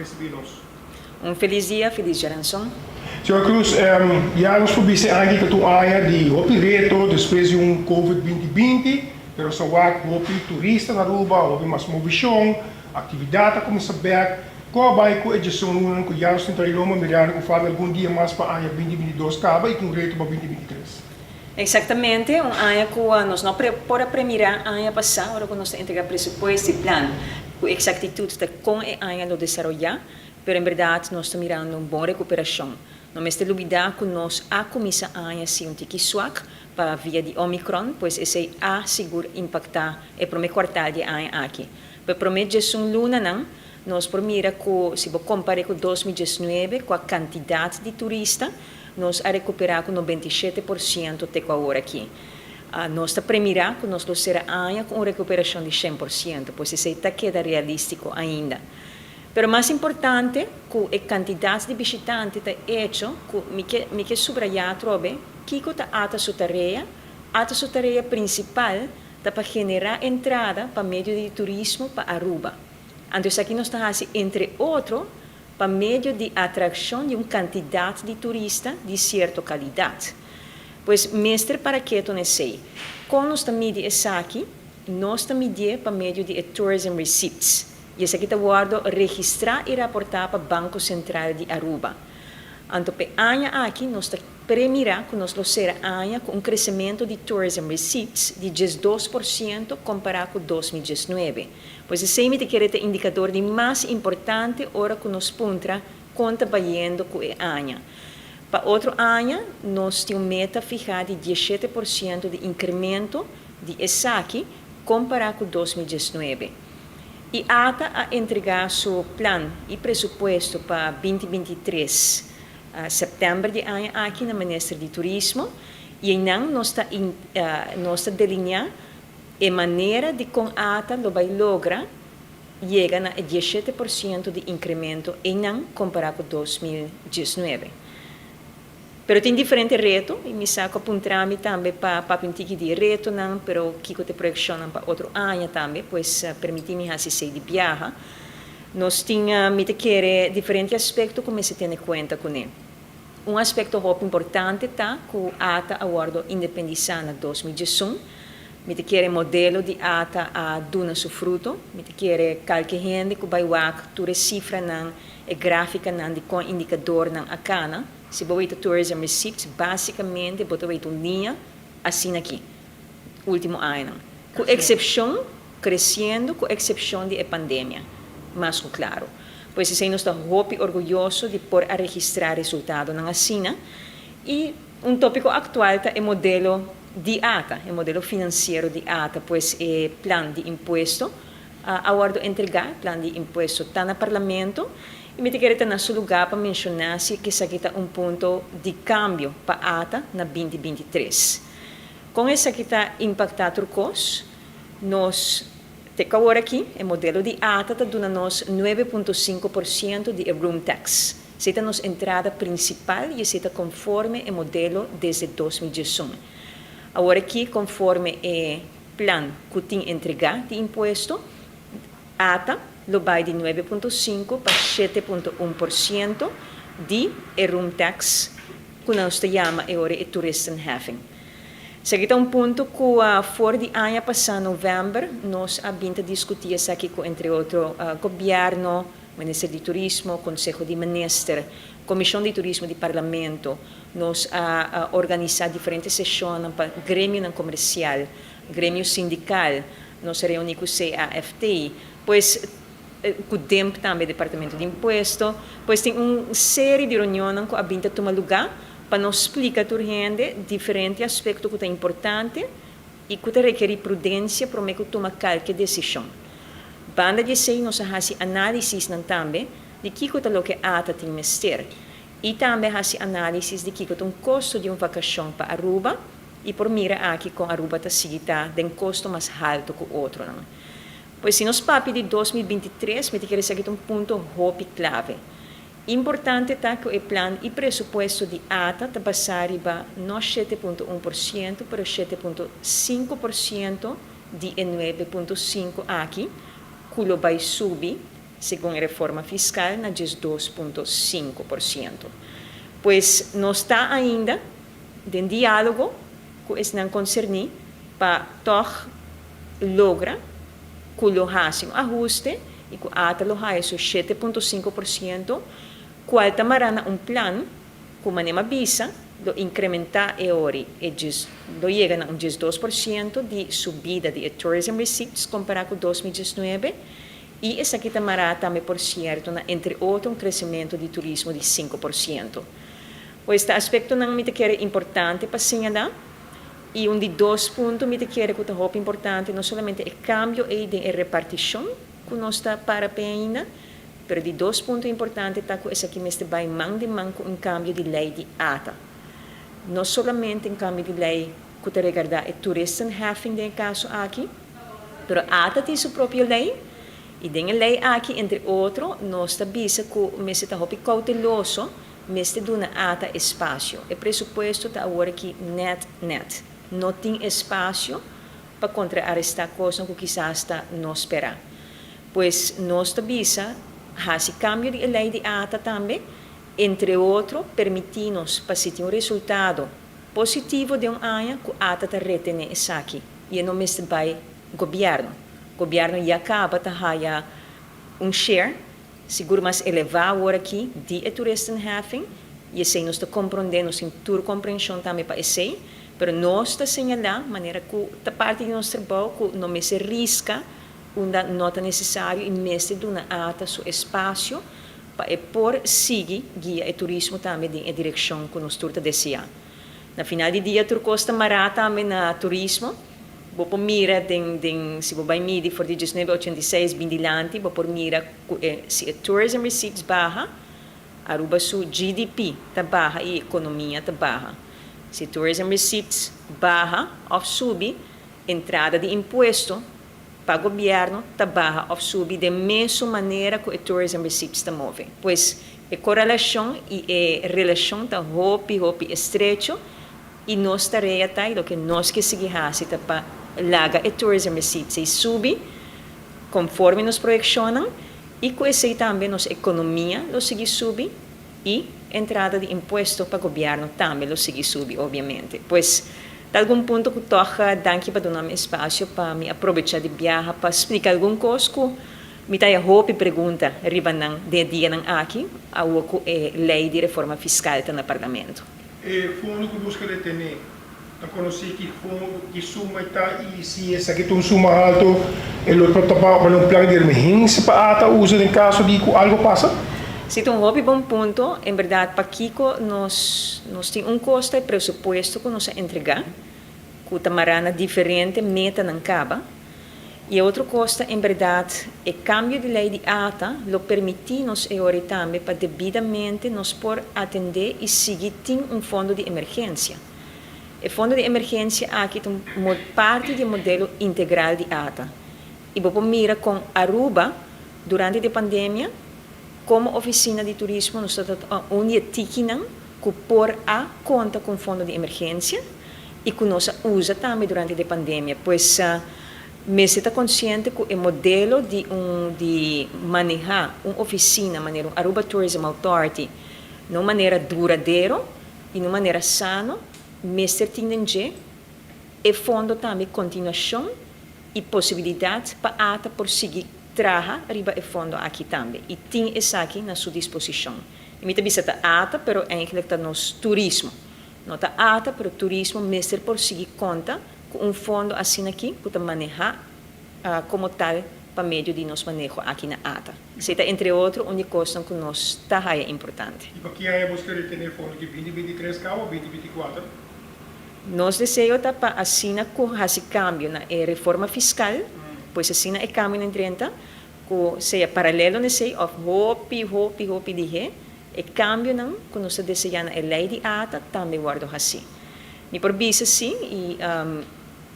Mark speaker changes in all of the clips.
Speaker 1: ricibi nos.
Speaker 2: Un feliz dia, feliz Geranson.
Speaker 1: Señor Cruz, ya nos por bisa aki cu un aña di hopi reto despues di un COVID 2020, pero sa wak hopi turista na Aruba, hopi mas movecion, actividad a cuminsa bek. Con a bay cu e 11 luna cu ya nos ta loma, mirando cu falta algun dia mas pa aña 2022 caba y cu un reto pa 2023?
Speaker 2: Exactamente, un aña cu nos no por a premira aña pasa, ora cu nos a entrega presupuesto y plan, cu exactitud di con e aña lo desaroya, pero en berdad nos ta mirando un bon recuperacion. No mester lubida cu nos a cuminsa aña si un tiki zwak pa via di Omicron, pues esey a sigur impacta e prome kwartaal di aña aki. Pero prome 11 luna nan, nos por mira cu si bo compara cu 2019, cu e cantidad di turista, nos a recupera cu 97% te cu awor aki. Nos ta premira cu nos lo cera aña cu un recuperacion di 100%, pues esey ta keda realistico ainda. Pero mas importante cu e cantidad di bishitante ta hecho cu mi ke subraya trobe, kico ta ATA su tarea. ATA su tarea principal ta pa genera entrada pa medio di turismo pa Aruba. Anto, aki nos ta haci, entre otro, pa medio di atraccion di un cantidad di turista di cierto calidad. Pues, mester para keto n'esey. Con nos ta midi esaki? Nos ta midi pa medio di tourism receipts. Y esaki ta wordo registra y raporta pa Banco Central di Aruba. Anto, pe aña aki, nos ta premira cu nos lo cera aña cu un crecemento di tourism receipts di 12% compara cu 2019. Pues esey mi ta kere ta indicador di mas importante ora cu nos puntra con ta bayendo cu e aña. Pa otro aña, nos tin un meta fiha di 17% di incremento di esaki compara cu 2019. Y ATA a entrega su plan y presupuesto pa 2023 september di aña aki na Minister di Turismo y nan nos ta delinea e manera di con ATA lo bay logra yega na 17% di incremento en compara cu 2019. Pero tin diferente reto, y mi sa cu a puntra mi tambe pa un tiki di reto nan, pero kico ta e proyeccion pa otro aña tambe, pues permiti mi haci esey di biaha. Nos tin, mi ta kere, diferente aspecto cu mester tene cuenta cu ne. Un aspecto hopi importante ta cu ATA a wordo independisa na 2011. Mi ta kere modelo di ATA a duna su fruto. Mi ta kere calke hende cu bay wak tur e cifra nan e grafica nan di con indicador nan a cana. Si bo wak tourism receipts, basicamente bo ta wak un liña asina aki. Ultimo aña. Cu excepcion, creciendo, cu excepcion di pandemia. Mas claro. Pues esey nos ta hopi orguyoso di por a registra resultado nan asina. Y un topico actual ta e modelo di ATA, e modelo financiero di ATA, pues e plan di impuesto a wordo entrega, plan di impuesto ta na Parlamento, y mi ta kere na su lugar pa menciona si cu esaki ta un punto di cambio pa ATA na 2023. Con esaki ta impacta tur cos, nos te awor aki, e modelo di ATA ta duna nos 9,5% di room tax. Esey ta nos entrada principal y esey ta conforme e modelo desde 2011. Awor aki, conforme e plan cu tin entrega di impuesto, ATA lo bay di 9,5 pa 7,1% di room tax, cu nos ta yama awor e toeristenheffing. Esaki ta un punto cu for di aña pasa november nos a bin ta discuti esaki cu, entre otro, gobierno, Minister di Turismo, Conseho di Minister, Comision di Turismo di Parlamento. Nos a organisa diferente sesion pa gremio comercial, gremio sindical, nos a reuni cu CAFT, pues cu DIMP tambe, Departamento di Impuesto, pues tin un serie di reunion cu a bin ta tuma lugar pa nos splica tur hende diferente aspecto cu ta importante y cu ta rekeri prudencia pa cu tuma cualkier decision. Banda di esey, nos a haci analisis nan tambe di kico ta loke ATA tin mester. Y tambe haci analisis di kico ta un costo di un vacacion pa Aruba y por mira aki con Aruba ta sigui ta den costo mas halto cu otro nan. Pues si nos papia di 2023, mi ta kere esaki ta un punto hopi clave. Importante ta cu e plan y presupuesto di ATA ta basa riba no 7,1%, pero 7,5% di 9,5 aki, cu lo bay subi. segun e reforma fiscal na 12.5%. Pues nos ta ainda den dialogo cu esnan concerni pa toch logra cu lo haci un ahuste y cu ATA lo haya su 7.5%, cual ta mara na un plan cu, manera m'a bisa, lo incrementa e ori e lo yega na un 12% di subida di tourism receipts compara cu 2019 y esaki ta mara tambe, por cierto, na entre otro un crecemento di turismo di 5%. Pues e aspectonan mi ta kere importante pa señala. Y un di dos punto mi ta kere cu ta hopi importante, no solamente e cambio di reparticion cu nos ta para ainda, pero di dos punto importante ta cu esaki mester bay man den man cu un cambio di ley di ATA. No solamente un cambio di ley cu ta regarda e toeristenheffing den caso aki, pero ATA tin su propio ley y den e ley aki, entre otro, nos ta bisa cu mester ta hopi cauteloso, mester duna ATA espacio. E presupuesto ta awor aki net net. No tin espacio pa contraresta cos cu kisas ta no spera. Pues nos ta bisa, haci cambio di ley di ATA tambe, entre otro, permiti nos pa tin un resultado positivo di un aña cu ATA ta retene esaki. Y no mester bay gobierno. Gobierno ya caba ta haya un share, sigur mas eleva awor aki, di e toeristenheffing, y esey nos ta compronde, nos tin tur comprension tambe pa esey, pero nos ta señala, manera cu ta parti di nos trabou, cu no mester risca unda no ta necesario y mester duna ATA su espacio pa e por sigui guia e turismo tambe den e direccion cu nos tur ta desea. Na final di dia, tur cos ta mara tambe na turismo. Bo por mira den si bo bay midi for di 1986 bin dilanti, bo por mira si e tourism receipts baha, Aruba su GDP ta baha y economia ta baha. Si tourism receipts baha of subi, entrada di impuesto pa gobierno ta baha of subi di mesun manera cu e tourism receipts ta move. Pues e corelacion y e relacion ta hopi hopi estrecho y nos tarea ta y loke nos kier sigui haci ta pa laga e tourism receipts y subi conforme nos proyeccionnan y cu esey tambe nos economia lo sigui subi y entrada di impuesto pa gobierno tambe lo sigui subi, obviamente. Pues ta algun punto cu toch danki pa duna mi espacio pa mi aprovecha di biaha pa splica algun cos cu mi ta hopi pregunta riba nan den dianan aki, awor cu e ley di reforma fiscal ta na parlamento.
Speaker 1: E fondo cu boso kier retene, ta conoci ki fondo, ki suma ta y si esaki ta un suma halto, e lo ta pa un plan di emergencia pa ATA usa den caso di cu algo pasa?
Speaker 2: Si, un hopi bon punto. En berdad, pakico nos tin un costo di presupuesto cu nos a entrega, cu ta mara na diferente metanan caba. Y otro cos ta, en berdad, e cambio di ley di ATA lo permiti nos e tambe pa debidamente nos por atende y sigui tin un fondo di emergencia. E fondo di emergencia aki ta parti di modelo integral di ATA. Y bo mira con Aruba, durante e pandemia, como oficina di turismo, nos ta un di e tikinan cu por a conta cu fondo di emergencia y cu nos a usa tambe durante e pandemia. Pues mester ta consciente cu e modelo di maneha un oficina, manera un Aruba Tourism Authority, di un manera duradero y di un manera sano, mester tin e fondo tambe continuacion y posibilidad pa ATA por sigui traha riba e fondo aki tambe. Y tin esaki na su disposicion. Y mi ta bisa ta ATA, pero eigenlijk ta nos turismo. No ta ATA, pero turismo mester por sigui conta cu un fondo asina aki, cu ta maneha como tal pa medio di nos maneho aki na ATA. Esey ta, entre otro, un cos cu nos ta importante.
Speaker 1: Y pa ki aña boso kier retene fondo aki, 2023 of 2024?
Speaker 2: Nos deseo ta pa asina cu haci cambio na e reforma fiscal, pues asina e cambio na 30, cu sea paralelo na esey, of hopi, hopi, hopi lihe, e cambionan cu nos ta desea na e ley di ATA tambe wordo haci. Mi por bisa si, y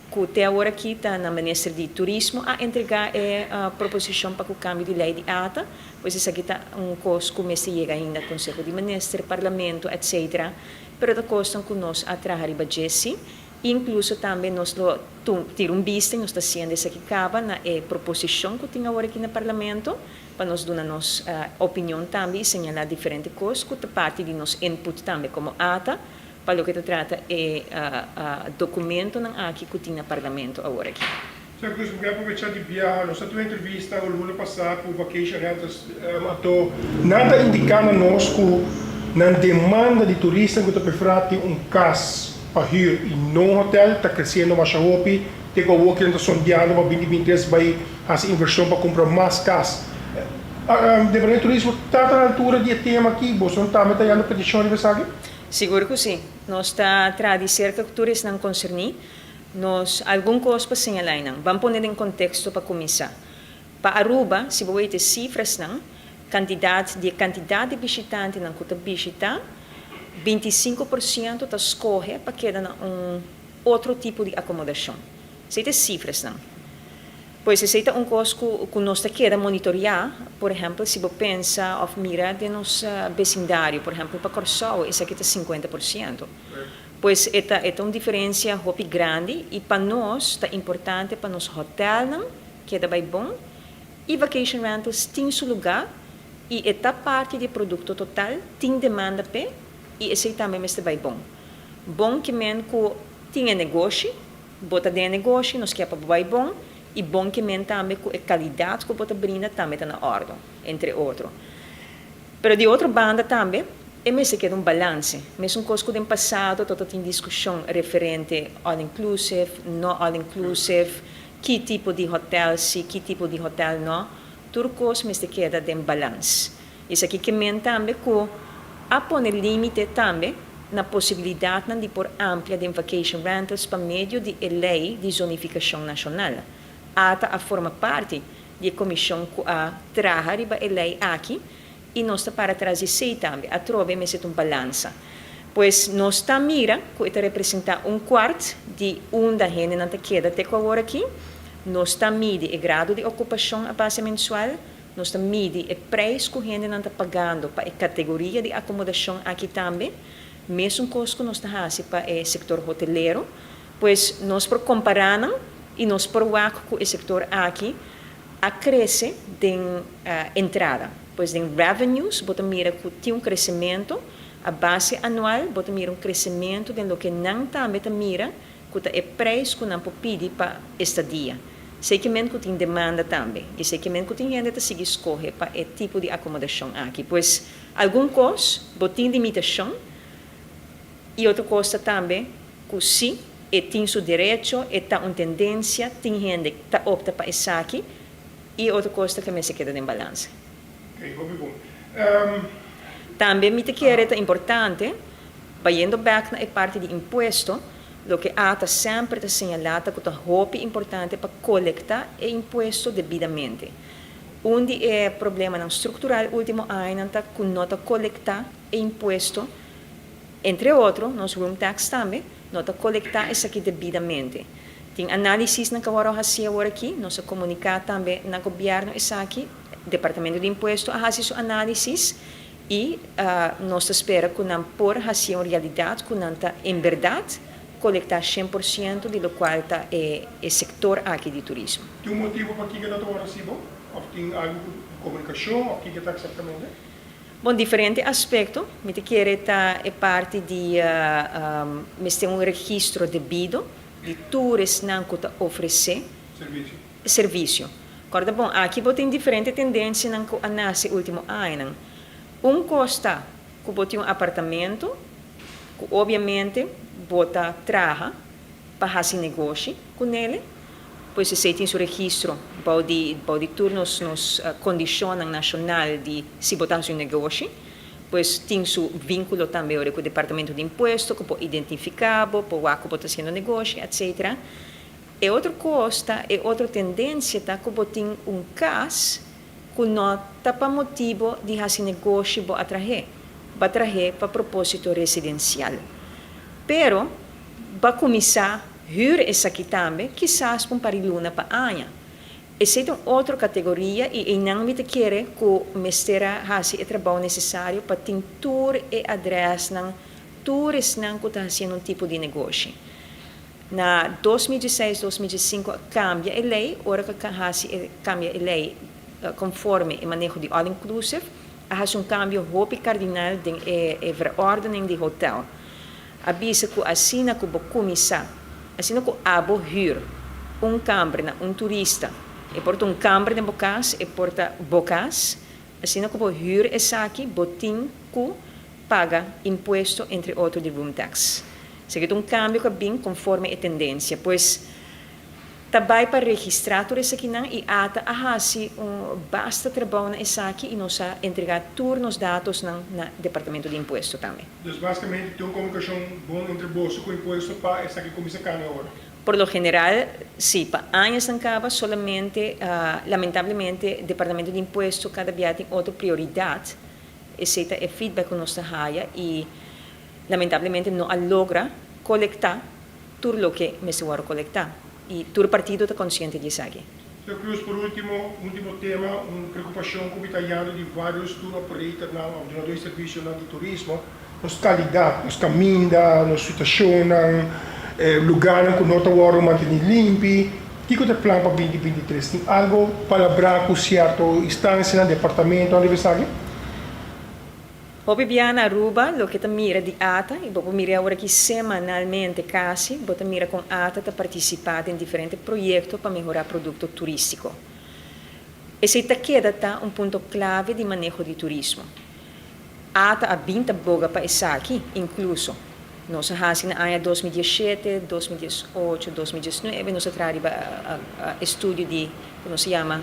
Speaker 2: cu te awor aki ta na minister di Turismo a entrega e proposicion pa e cambio di ley di ATA, pues esaki ta un cos cu mester yega ainda Conseho di Minister, Parlamento, etc. Pero ta cos cu nos a traha riba dje si. Inkluso tambe nos lo tira un bista i nos ta hasiendo esaki kaba na e proposishon ku tin awor aki na Parlamento pa nos duna nos opinion tambe i señalá diferente kos ku ta parti di nos input tambe komo ata pa loke ta trata e dokumentonan aki ku tin na Parlamento awor aki.
Speaker 1: Señor Cruz, mi ke aprovechá di biaha. Nos a tin un entrevista un luna pasá ku Vacation Rentals, anto nan ta indiká na nos ku nan demanda di turistanan ku ta preferá tin un kas pa hür i no un hotèl ta kresiendo masha hopi. Te ku awor kinan ta sondeando pa 2023 bai hasi invershon pa kumpra mas kas. Departamento di Turismo ta ta na altura di e tema aki? Boso tambe ta yanda petishon riba esaki?
Speaker 2: Sigur ku si. Nos ta traha di serka ku tur esnan konserní. Nos algun kos pa señalá einan. Ban pone den konteksto pa kuminsá. Pa Aruba, si bo wete sifrasnan, kantidat di e kantidat di bishitantenan ku ta bishitá, 25% ta skohe pa keda na un otro tipo di akomodashon. Esei ta e sifrasnan. Pues esei ta un kos ku ku nos ta keda monitoriá. Por ehèmpel, si bo pensa òf mira den nos besindario, por ehèmpel pa Kòrsou esaki ta 50%. Pues e ta e ta un diferencia hopi grandi y pa nos ta importante pa nos hotelnan keda bay bon y vacation rentals tin su lugar y e ta parti di e producto total, tin demanda p'e y esey tambe mester bay bon. Bon ke men cu tin e negoshi, bo ta den e negoshi, nos kier pa bo bay bon y bon ke men tambe cu e calidad cu bo ta brinda tambe ta na ordo, entre otro. Pero di otro banda tambe e mester keda un balanse. Mesun kos ku den pasado tabata tin diskushon referente all inclusive, no all inclusive, ki tipo di hotel si, ki tipo di hotel no. Tur kos mester keda den balans. Esaki ke men tambe ku a pone límite tambe na posibilidatnan di por amplia den vacation rentals pa medio di e lei di zonifikashon nashonal. Ata a forma parti di e komishon ku a traha riba e lei aki i nos ta para tras di esei tambe. Atrobe mester ta un balansa. Pues nos ta mira ku e ta representá un kuart di unda hendenan ta keda te ku awor aki. Nos ta midi e grado di okupashon a base mensual. Nos ta midi e preis ku hendenan ta pagando pa e kategoria di akomodashon aki tambe. Mesun kos ku nos ta hasi pa e sektor hotelero. Pues nos por kompará nan i nos por wak ku e sektor aki a krese den entrada. Pues den revenues bo ta mira ku tin un kresementu a base anual, bo ta mira un kresementu den loke nan tambe ta mira ku ta e preis ku nan por pidi pa estadia. Sekemen ku tin demanda tambe i sekemen ku tin hende ta sigui skohe pa e tipo di akomodashon aki. Pues algun kos bo tin limitashon i otro kos ta tambe ku si e tin su derecho, e ta un tendensia, tin hende ta opta pa esaki i otro kos ta ke mester keda den balanse.
Speaker 1: Oké, hopi bon.
Speaker 2: Tambe mi ta kere ta importante, bayendo bek na e parti di impuesto, loke ata semper ta señalá ta ku ta hopi importante pa kolektá e impuesto debidamente. Un di e problemanan struktural último añanan ta ku no ta kolektá e impuesto. Entre otro, nos room tax tambe no ta kolektá esaki debidamente. Tin análisisnan ku a wòrdu hasí awor aki, nos a komuniká tambe na gobièrnu esaki, Departamento di Impuesto a hasi su análisis i nos ta spera ku nan por hasié un realidat ku nan ta en bèrdat kolektá 100% di lokual ta e sektor aki di turismo.
Speaker 1: Tin un motibu pakiko no ta wòrdu hasí bo? Òf tin algu ku komunikashon òf kiko ta eksaktamente?
Speaker 2: Bon, diferente aspekto. Mi ta kere ta e parti di mester un registro debido di tur esnan ku ta ofresé servisio. Kòrda bon, aki bo tin diferente tendensianan ku a nase último añanan. Un kos ta ku bo tin un apartamento ku obiamente bo ta traha pa hasi negoshi ku nele. Pues esei tin su registro bou di bou di tur nos nos kondishonnan nashonal di si bo ta hasi un negoshi. Pues tin su vínkulo tambe ora ku departamento di impuesto ku por identifiká bo, por wak ku bo ta hasiendo negoshi, etcetera. E otro kos ta, e otro tendensia ta ku bo tin un kas ku no ta pa motibo di hasi negoshi bo a trah'é, bo a trah'é pa propósito residensial. Pero bo a kuminsá hür esaki tambe kisas pa un par di luna pa aña. Esei ta un otro kategoria i einan mi ta kere ku mester a hasi e trabou nesesario pa tin tur e adrèsnan, tur esnan ku ta hasiendo un tipo di negoshi. Na 2016, 2015 a cambia e ley, ora cu a haci e cambia e ley conforme e maneho di all inclusive, a haci un cambio hopi cardinal den e verordening di hotel. A bisa cu asina cu bo cuminsa, asina cu abo huur un kamber na un turista, e por ta un kamber den bo cas, e por ta bo cas, asina cu bo huur esaki, bo tin cu paga impuesto, entre otro di room tax. Esaki ta un cambio cu a bin conforme e tendencia. Pues, ta bay pa registra tur esakinan y ATA a haci un basta trabou na esaki y nos a entrega tur nos datosnan na Departamento di Impuesto tambe.
Speaker 1: Dus basicamente tin un comunicacion bon entre boso cu impuesto pa esaki cuminsa cana awor?
Speaker 2: Por lo general, si. Pa añasnan caba solamente, lamentablemente, Departamento di Impuesto cada bia tin otro prioridad. Esey ta e feedback cu nos ta haya y lamentablemente no a logra colecta tur loke mester worde colecta y tur partido ta consciente di esaki.
Speaker 1: Señor Cruz, por ultimo, ultimo tema, un preocupacion cu mi ta hallando di varios tour operatornan of dunador di servicionan di turismo, nos calidad, nos caminda, nos situacionnan, lugarnan cu no ta worde manteni limpi. Kico ta e plan pa 2023? Tin algo palabrá cu cierto instancianan, departamentonan riba esaki?
Speaker 2: Hopi bia na Aruba loke ta mira di ata, y bo por mira awor aki semanalmente casi, bo ta mira con ata ta participa den diferente proyecto pa mehora producto turistico. Esey ta keda ta un punto clave di maneho di turismo. Ata a bin ta boga pa esaki, incluso nos a haci na aña 2017, 2018, 2019 nos a traha riba estudio di cu nos yama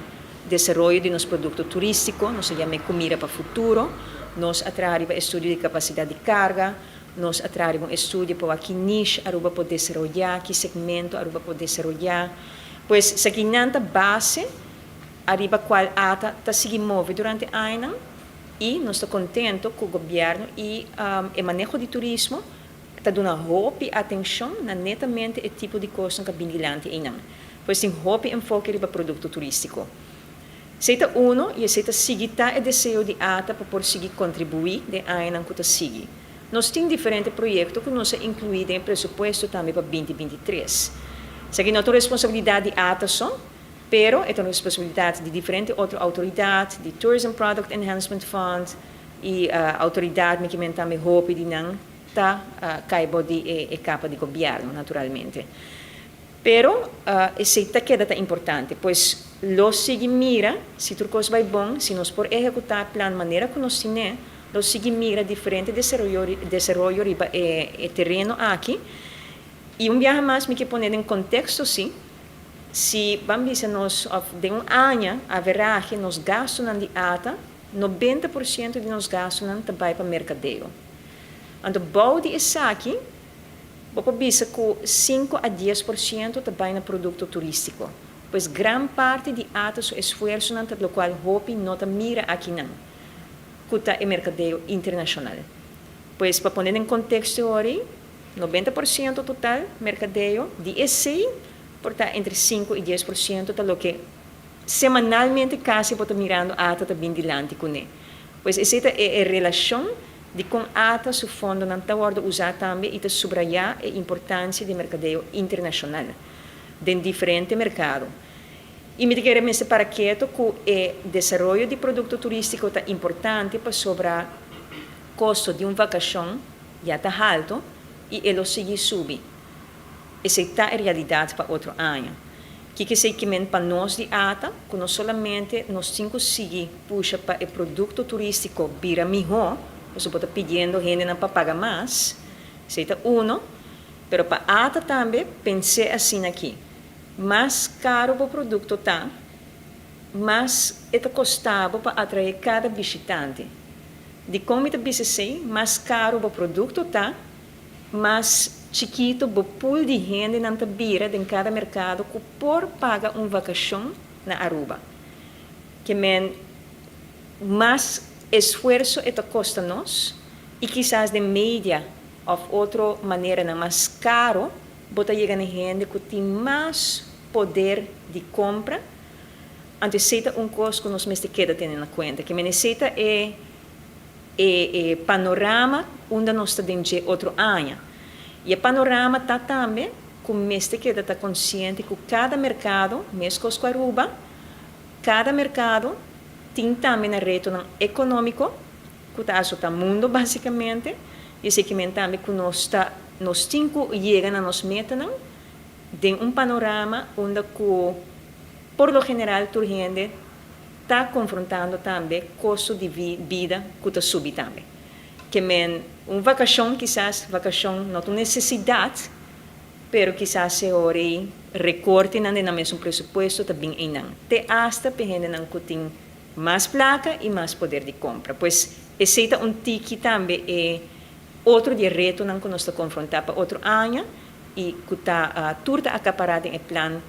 Speaker 2: desaroyo di nos producto turistico, nos a yam'e Comida pa Futuro, nos a traha riba estudio di capacidad di carga, nos a traha riba un estudio pa wak ki niche Aruba por desaroya, ki segmento Aruba por desaroya. Pues esakinan ta base ariba cual ata ta sigui move durante añanan y nos ta contento cu gobierno y e maneho di turismo ta duna hopi atencion na netamente e tipo di cosnan cu a bin dilanti eynan. Pues tin hopi enfoke riba producto turistico. Esey ta uno y esey ta sigui ta e deseo di ata pa por sigui contribui den añanan cu ta sigui. Nos tin diferente proyecto cu nos a inclui den e presupuesto tambe pa 2023. Esaki no ta un responsabilidad di ata so, pero e ta un responsabilidad di diferente otro autoridad, di Tourism Product Enhancement Fund y autoridad mi kimen tambe hopi di nan ta cay bo di e capa di gobierno naturalmente. Pero esey ta keda ta importante, pues lo sigui mira si tur cos bay bon, si nos por ehecuta e plan manera cu nos tine, lo sigui mira diferente desaroyo riba e tereno aki. Y un biaha mas mi ke pone den contexto si, si ban bisa nos of den un aña averahe nos gastonan di ata, 90% di nos gastonan ta bay pa mercadeo. Anto bou di esaki, bo por bisa ku 5 a 10% ta bai na produkto turístiko. Pues gran parti di ATA su esfuersonan ta lokual hopi no ta mira akinan, ku ta e merkadeo internashonal. Pues pa pone den konteksto ori, 90% total merkadeo, di esei por ta entre 5 i 10% ta loke semanalmente kasi bo ta mirando ATA ta bin dilanti kuné. Pues esei ta e relashon di kon ATA su fondonan ta wòrdu usá tambe i ta subrayá e importansia di merkadeo internashonal den diferente merkado. I mi ta kere mester para keto ku e desaroyo di produkto turístiko ta importante pasobra kosto di un vakashon ya ta haltu i e lo sigui subi. Esei ta e realidat pa otro aña. Kiko esei ke men pa nos di ATA, ku no solamente nos tin ku sigui pusha pa e produkto turístiko bira mihó, pasobra bo ta pidiendo hendenan pa paga mas, esei ta uno, pero pa ATA tambe pens'é asina aki, mas karu bo produkto ta, mas e ta kosta bo pa atraé kada bishitante. Dikon mi ta bisa esei? Mas karu bo produkto ta, mas chikito bo pool di hendenan ta bira den kada merkado ku por paga un vakashon na Aruba. Ke men mas esfuerso e ta kosta nos i kisas den media òf otro maneranan mas karo bo ta yega na hende ku tin mas poder di kompra. Anto esei ta un kos ku nos mester keda tene na kuenta. Ke men esei ta e e panorama unda nos ta den dje otro aña. I e panorama ta tambe. ku mester keda ta konsiente ku kada merkado, meskos ku Aruba, kada merkado tin tambe nan retonan ekonómiko ku ta asotá mundu básikamente, i esei ke men tambe ku nos ta nos tin ku yega na nos metanan den un panorama unda ku por lo general tur hende ta konfrontando tambe kosto di bida ku ta subi tambe. Ke men un vakashon kisas vakashon no ta un nesesidat, pero kisas e ora ei rekortenan den nan mesun presupuesto ta bin einan. Te asta p'e hendenan ku tin mas plaka i mas poder di kompra. Pues esei ta un tiki tambe e otro di e retonan ku nos ta konfrontá pa otro aña i ku ta tur ta akapará den e plan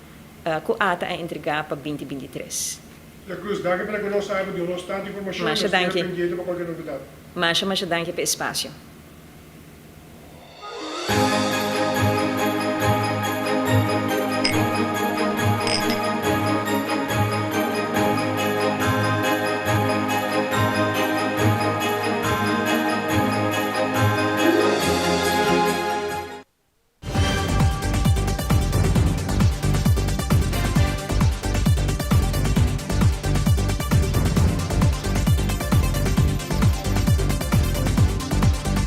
Speaker 2: ku ata a entregá pa binti 23.
Speaker 1: La Cruz, danki pa laga nos sabi, duna nos tantu informashon i
Speaker 2: Masha
Speaker 1: nos keda
Speaker 2: danki.
Speaker 1: pendiente pa kualke novedat.
Speaker 2: Masha masha danki pa e espasio.